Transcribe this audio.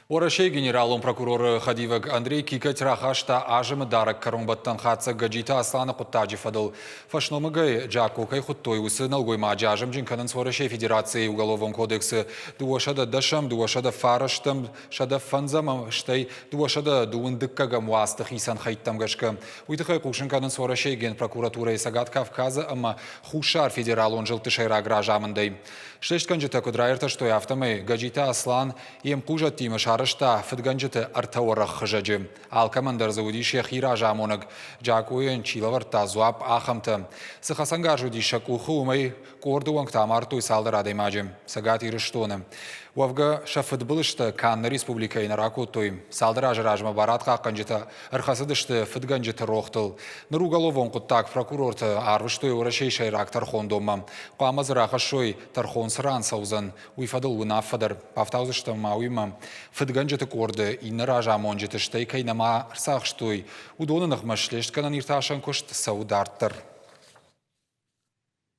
Уӕрӕсейы генералон прокуроры хӕдивӕг Андрей Кикоть рахаста азымы дарӕг кӕронбӕттӕн хатдзӕг Гӕджиты Асланы хъуыддаджы фӕдыл. Фӕсномыгӕй Джако кӕй хуыдтой, уыцы нӕлгоймаджы азымджын кӕнынц Уӕрӕсейы Федерацийы Уголовон кодексы 210-ӕм, 209-ӕм, 105-ӕм, стӕй 220 дыккӕгӕм уацты хицӕн хӕйттӕм гӕсгӕ. Уый тыххӕй хъусын кӕнынц Уӕрӕсейы Генпрокуратурӕйы Цӕгат Кавказы ӕмӕ Хуссар федералон зылдты сӕйраг разамындӕй. Слестгӕнджытӕ куыд раиртӕстой, афтӕмӕй Гӕджиты Аслан Йе мхъузӕттимӕ сарӕзта фыдгӕнджыты ӕртӕ уӕрӕх хызӕджы. Алкӕмӕн дӕр дзы уыдис йӕхи разамонӕг, Джакъойӕн чи лӕвӕрдта дзуапп, ахӕмтӕ. Цы хӕцӕнгарз уыдис сӕ къухы, уымӕй къорды уӕнгтӕ амардтой цалдӕр адӕймаджы Цӕгат Ирыстоны. Уӕвгӕ, сӕ фыдбылызтӕ канд нӕ республикӕйы нӕ ракодтой. Цалдӕр азы размӕ барадхъахъхъӕнджытӕ ӕрхӕцыдысты фыдгӕнджыты рохтыл. Ныр уголовон хъуыддаг прокурортӕ арвыстой Уӕрӕсейы сӕйраг тӕрхондонмӕ. Хъуамӕ дзы рахӕссой, тӕрхон цы ран цӕудзӕн, Уый фӕдыл уынаффӕ дӕр бафтаудзыстӕм ма уыимӕ, фыдгӕнджыты къорды иннӕ разамонджыты стӕй кӕй нӕма ӕрцахстой, уыдоны ныхмӕ слестгӕнӕн иртасӕн куыст цӕуы дарддӕр.